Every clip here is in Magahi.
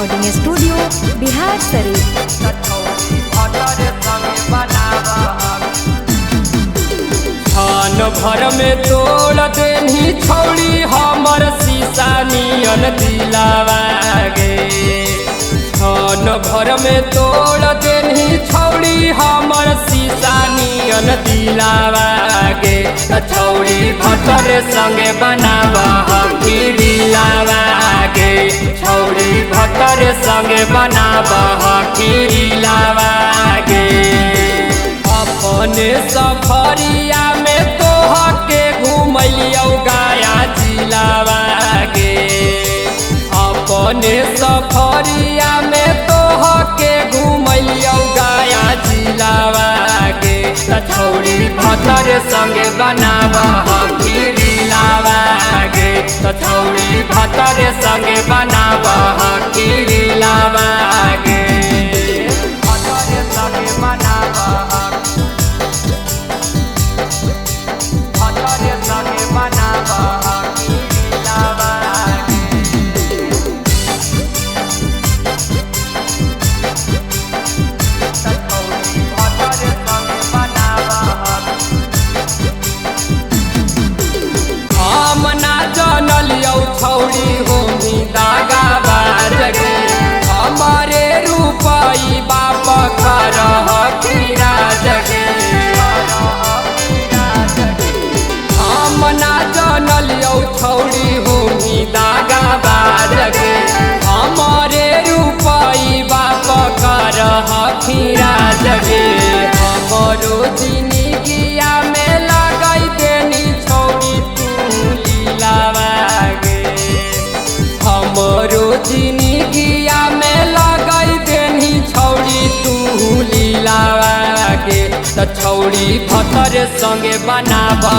Recording studio, Bihar Sharif. छान भर में तोड़ देनी छौड़ी हमर शीशा नियन दिलावा गे। छान भर में तोड़ देनी छौड़ी हमर शीशा नियन दिलावा गे। छौड़ी भतर संगे बनावा खीरी लावा गे। छौड़ी भतर संगे बनावा खीरी लावा गे। अपने सफरिया में तोह के घुमलियौ गया जिलावा गे। अपने सफरिया में तोह के घुमलियौ गया जिलावा गे। छौड़ी भतर संगे बनावा खीरी लावा गे। छौड़ी भतर संगे बनावा खीरी लावा गे। भतर संगे बनावा जनलियौ छौड़ी होमी दागा बाज गे। हमारे रूपई बाप करह खीरा जगे। हम ना जनलियौ छौड़ी होमी दागा बाज गे। हमारे रूपई बाप करह खीरा जगे। हमरो जिनगिया में लगाई देनी छौड़ी तू लीलावा गे। हमरो जिनगिया में लगाई देनी छौड़ी तू लीलावा गे। त छौड़ी भतर संगे बनावा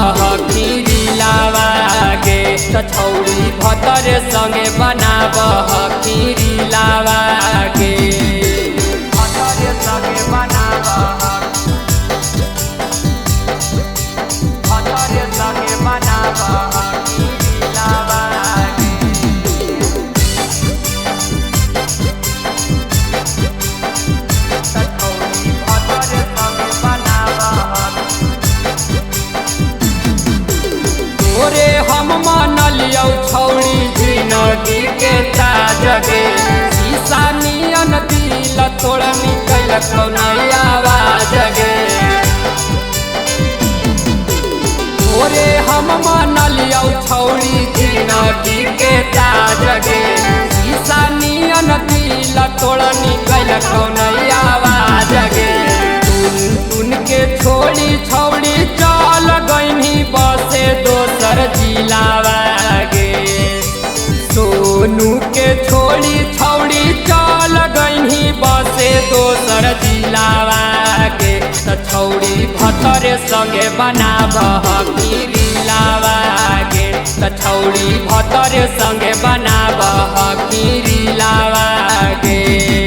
खीरी लावा गे। त छौड़ी भतर संगे बनावा खीरी लावा गे। भतर संगे बनावा भतर संगे बनावा खीरी लावा गे। तोरे हम मानलियौ छौड़ी जिनगी के ताज गे। शीशा नियन दिल तोड़नी कैलक नहीं आवाज गे। तोरे हम मानलियौ छौड़ी जिनगी के ताज गे। शीशा नियन दिल तोड़नी कैलक नहीं आवाज गे। टुन के छोड़ी छौड़ी चल गईनी बसे दोसर जिलावा गे। सोनू के छोड़ी छौड़ी चल गईनी बसे दोसर जिलावा गे। त छौड़ी भतर संगे बनावा खीरी लावा गे। त छौड़ी भतर संगे बनावा खीरी लावा गे।